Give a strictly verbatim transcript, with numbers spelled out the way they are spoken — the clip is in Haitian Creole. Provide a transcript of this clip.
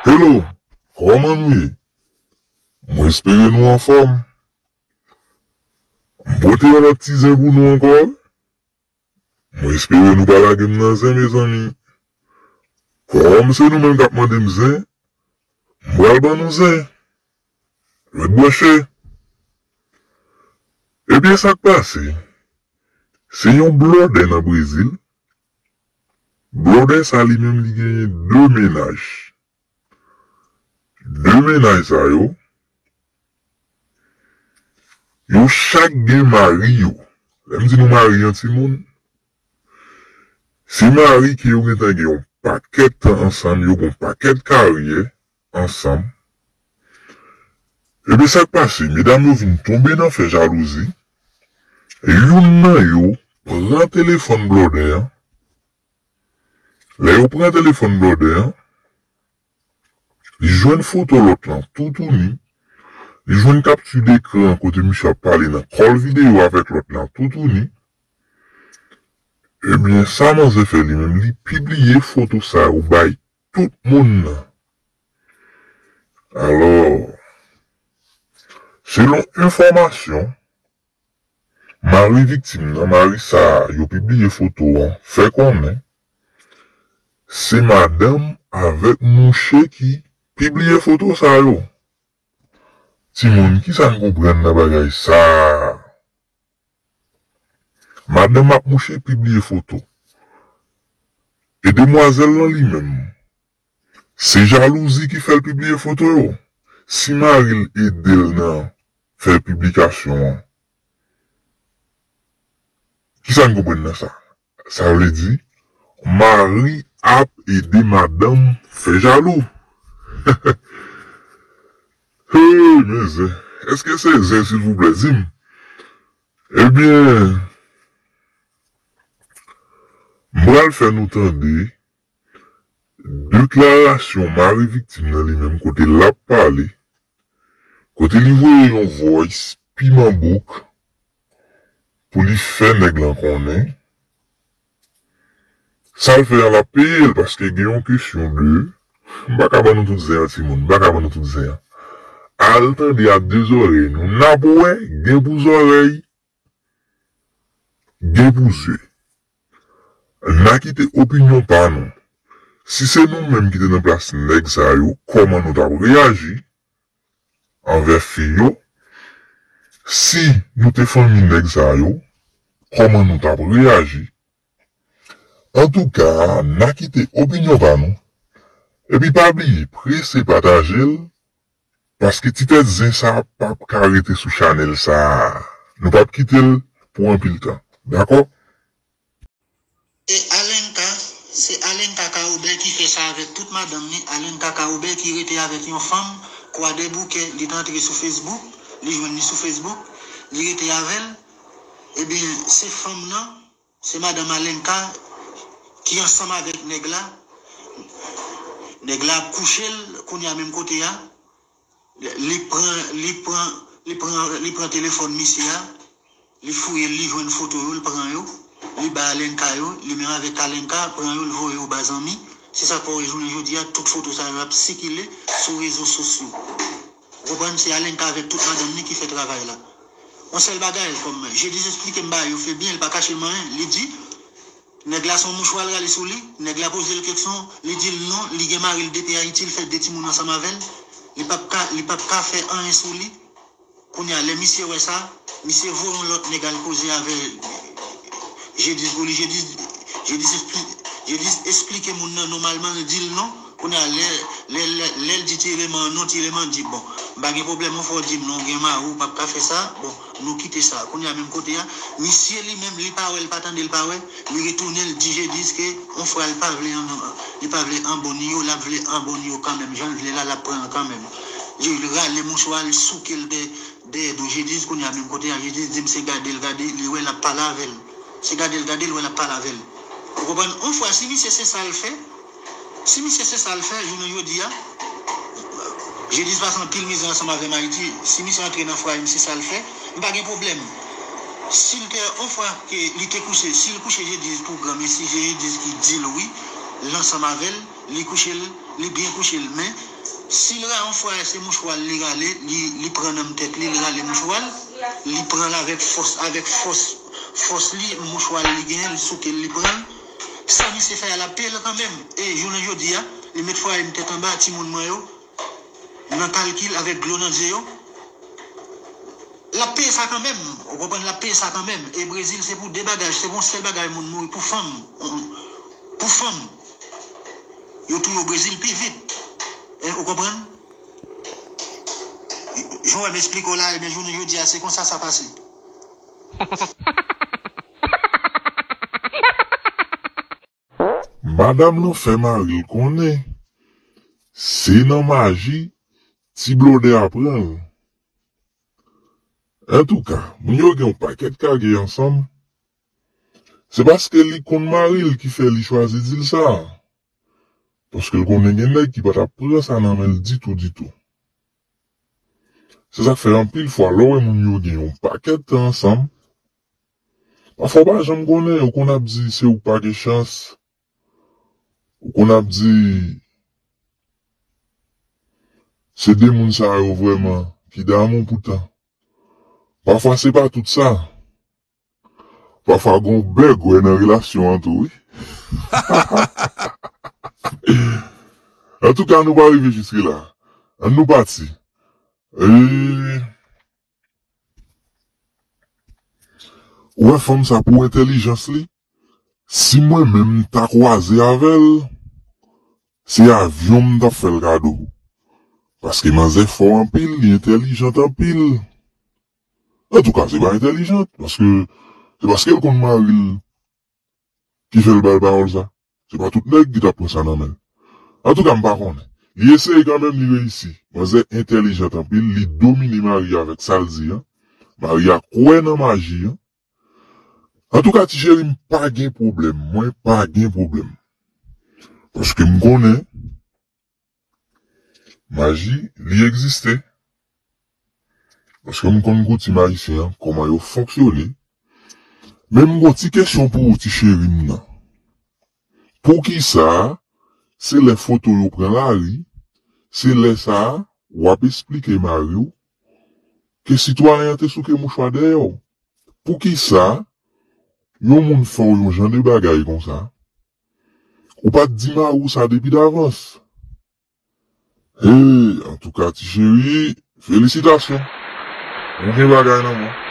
Hello, kòman nou ye? Mwen espere nou anfòm. M pote yon lòt ti zen pou nou ankò. Mwen espere nou pa lage m nan zen, mezanmi. Kòm se nou menm k ap mande m zen, m pral ban nou zen. Ret branche. Ebyen, sa k pase? Se yon blòdè nan Brezil. Blòdè sa li menm li genyen de mennaj. De mennaj sa yo, yo chak gen mari yo. Lè m di nou mari an timoun, se mari ke yo gentan gen yon pakèt tan ansanm, yo gen yon pakèt karyè ansanm. Ebyen, sa k pase, medam yo vin tonbe nan fè jalouzi. Youn nan yo pran telefòn blòdè an. Lè yo pran telefòn blòdè an, li jwenn foto lòt lan toutouni. Li jwenn kapti dekran kote misye ap pale nan kòl videyo avèk lòt lan toutouni. Ebyen, sa manzè fè li menm, li pibliye foto sa yo bay tout moun nan. Alò, selon enfòmasyon, mari viktim nan, mari sa a, yo pibliye foto an, fè konnen se madanm avèk mouche ki pibliye foto sa yo. Timoun, kisa n konprann nan bagay sa a? Madanm ak mouche pibliye foto. E demwazèl lan li menm, se jalouzi ki fè l pibliye foto yo. Si mari l ede l nan fè piblikasyon an, kisa n konprann nan sa? Sa vle di, mari ap ede madanm fè jalou. Hey, men zen. Èske se zen, silvouplè? Di m. Ebyen, m pral fè nou tande deklarasyon mari viktim nan li menm, kote l ap pale, kote li voye yon voice piman bouk pou li fè nèg lan konnen sa l fè a, l ap peye l, paske gen yon kesyon de, m pa ka ban nou tout zen an, timoun, m pa ka ban nou tout zen an. Al tande ak de zòrèy nou, n ap wè, gen pou zòrèy, gen pou zye. N a kite opinyon pa nou. Si se nou menm ki te nan plas nèg sa yo, kòman nou t ap reyaji anvè fi yo? Si nou te fanmi nèg sa yo, kòman nou t ap reyaji? Antouka, n a kite opinyon pa nou. Epi pa bliye, prese pataje l, paske ti tèt zen sa p ap ka rete sou chanèl sa a. Nou p ap kite l pou anpil tan. Dakò? E Alenka, se Alenka Kaobè ki fè sa avèk tout madanm li. Alenka Kaobè ki rete avèk yon fanm Kwadèboukè, li t antre sou Facebook, li jwenn li sou Facebook, li rete avè l. Ebyen, se fanm nan, se madanm Alenka ki ansanm avèk nèg la. Nèg la ap kouche l kounye a menm kote a. Li pran, li pran, li pran, li pran telefòn misye a, li fouye l, li jwenn foto yo, li pran yo, li bay Alenka yo, li menm avèk Alenka, pran yo, l voye yo ba zanmi. Se sa k fè w wè jounen jodi a, tout foto sa yo ap sikile sou rezo sosyo. Ou konprann? Se Alenka avèk tout madanm li ki fè travay la. Yon sèl bagay, kòm Jediz esplike m bagay yo, fè byen, li pa kache m anyen, li di, nèg la se yon mouchwa l rale sou li, nèg la poze l keksyon, li di l non, li gen mari l depi Ayiti, l fè de timoun ansanm avè l, li p ap ka, li p ap ka fè anyen sou li. Kounye a, lè misye wè sa, misye voye yon lòt nèg al koze avè Jediz pou li, Jediz, Jediz espli-, Jediz esplike moun nan nòmalman, l di l non. Kounye a, lè, lè, lè, lè l di ti eleman an non, ti eleman an di, bon, m pa gen pwoblèm, yon fwa w di m non, w gen mari, w p ap ka fè sa, bon, nou kite sa. Kounye a, menm kote a, misye li menm, li pa wè, li pa tande, li pa wè, li retounen, l di Jediz ke yon fwa l pa vle an, li pa vle anboni yo, l ap vle anboni yo kanmenm, jan l vle la, l ap pran an kanmenm. Li rale mouchwa, li souke l dèyè, dèyè do Jediz, kounye a, menm kote a, Jediz di m se gade l gade, li wè l ap pale avè l. Se gade l gade l wè l ap pale avè l. Ou konprann? Yon fwa, si misye se sa l fè, si misye se sa l fè, jounen jodi a, Jediz pase anpil mizè ansanm avè m Ayiti, si misye antre nan fwaye m, se sa l fè, m pa gen pwoblèm. Si l te, yon fwa ke li te kouche, si l kouche Jediz tou granmesi, se Jediz ki di l wi, l ansanm avè l, li kouche l, li byen kouche l. Men, si l ra yon fwa, se mouchwa l li rale, li, li pran nan tèt li, li rale mouchwa l, li pran l avèk fòs, avèk fòs, fòs li, mouchwa l li genyen, li souke l, li pran l. Sa misye fè a, l ap peye l kanmenm. E jounen jodi a, li met fwaye m tèt anba, timoun mwen yo, nan kalkil avèk dlo nan je yo, l ap peye sa kanmenm. Ou konprann? L ap peye sa kanmenm. E Brezil, se pou de bagay, se pou yon sèl bagay moun mouri, pou fanm. Pou fanm. Yo touye w Brezil pi vit. E, ou konprann? Jan w wè m esplike w la, ebyen, jounen jodi a, se konsa sa pase. Madanm lan fè mari l konnen se nan maji ti blòdè a pran l. Antouka, moun yo gen yon pakèt kage ansanm. Se paske li konn mari l ki fè li chwazi di l sa. Paske l konnen gen nèg ki pa t ap pran sa nan men l ditou, ditou. Se sa k fè anpil fwa, lè w wè moun yo gen yon pakèt tan ansanm, pafwa w pa janm konnen, ou konn ap di se ou k pa gen chans, ou konn ap di se de moun sa yo vrèman ki damou poutan. Pafwa se pa tout sa. Pafwa gon bègwè nan relasyon an tou, wi. Antouka, nou pa rive jiske la. Ann nou pati. E, ou wè fanm sa pou entèlijans li? Si mwen menm m ta kwaze avè l, se avyon m t ap fè l kado. Paske manzè fò anpil, li entèlijant anpil. Antouka, se pa entèlijant, paske se paske l konn mari l ki fè l ba l pawòl sa. Se pa tout nèg ki t ap pran sa nan men l. Antouka, m pa konnen. Li eseye kanmenm, li reyisi. Manzè entèlijant anpil, li domine mari a avèk sa l di an. Mari a kwè nan maji an. Antouka, ti cheri, m pa gen pwoblèm. Mwen pa gen pwoblèm. Paske m konnen maji, li egziste. Paske m konn koutim ayisyen an, kòman yo fonksyone. Men m gon ti kesyon pou ou, ti cheri m nan. Poukisa se lè foto yo pran lari, se lè sa a w ap esplike mari w ke sitwayen an te souke mouchwa dèyè w? Poukisa yon moun fè w yon jan de bagay konsa? Ou pa t di mari w sa depi davans? Hey, antouka, ti cheri, felisitasyon. Ou gen bagay nan men w.